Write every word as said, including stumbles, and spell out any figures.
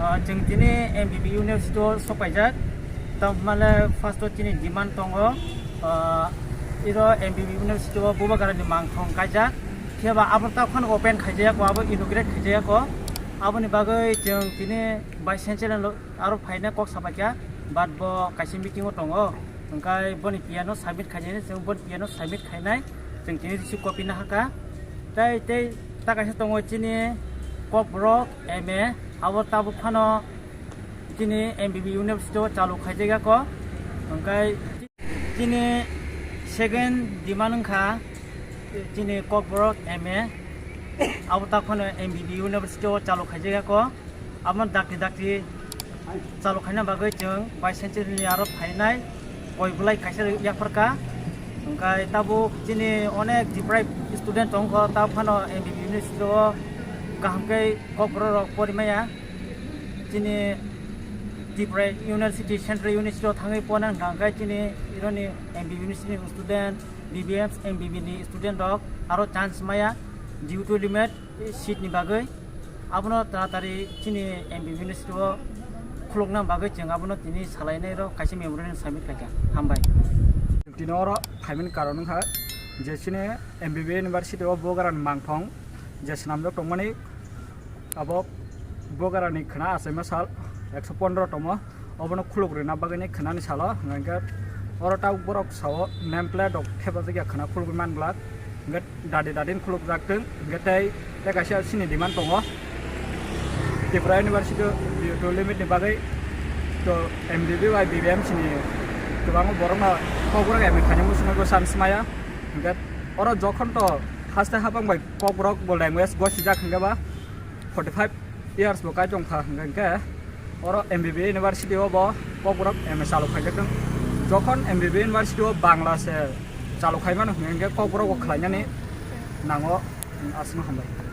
Ah, chwng tini M B B University o sok paijak. Tamhimale first o chini demand tongo, ah, iro M B B University o Bubagrani mangthong kaijak. Phiya ba abo ta phano open khaijaya ko, abo inaugurate khaijaya ko. Aboni bagwi chwng tini Vice Chancellor lo aro phaina kok sabaikha, but bo kaisa meeting o tongo. Hwnkhe boni P N o submit khainai, chwng boni P N o submit khainai, chwng tini receive copy nahakha. Tei, tei ta kaisa tongo chini Kokborok M A, abo tabuk phano chini M B B University o chalu khaijak ya ko. Hwnkhe chini second demand wngkha chini Kokborok M A, abo ta phano M B B University o chalu khaijak ya ko. Abo dakti dakti chalu khaina bagwi chwng Vice Chancellor ni aro phainai koi bulai kaisa yapharkha. Hwnkhe tabuk chini onek deprived student tongkho, ta phano M B B University o kaham khe Kokborok rok porimaya. Chini Tripura University, Central University o thangwi pona hwnkha hwnkhe chini ironi M B B University ni student, B B M, M B B ni student rok aro chance maya due to limit seat ni bagwi. Abono taratari chini M B B University o khulukna bagwi chwng abono tini salainai rok kaisa memorandum submit khaikha. Hambai. Tini oro phaimani karon wngkha je chini M B B University o Bubagrani mangthong je swnamjak tongmani abo Bubagrani khwna achaima sal ekso pondro tomo. Obono khuluk rwna bagwi ni khwnani salo, hwnkhe oro tabuk borok sao name plate rok thepajak ya khwna khulugwi man glak, hwnkhe dadi dadin khulukjak thwng, hwnkhe tei, tei kaisa chini demand tongo Tripura University to limit ni bagwi to M B B bai B B M chini kwbangma borokno Kokborok M A khaina muchungwi bo chance maya, hwnkhe oro jokhon to haste habang bai Kokborok bo language gosijak hwnkhe ba forty five years bo kai tongkha, hwnkhe oro M B B University o bo Kokborok M A chalu khaijak thwng. Jokhon M B B University o Bangla se chalu khaimano hwnkhe Kokborok bo khlainani nango, aswkno hambai.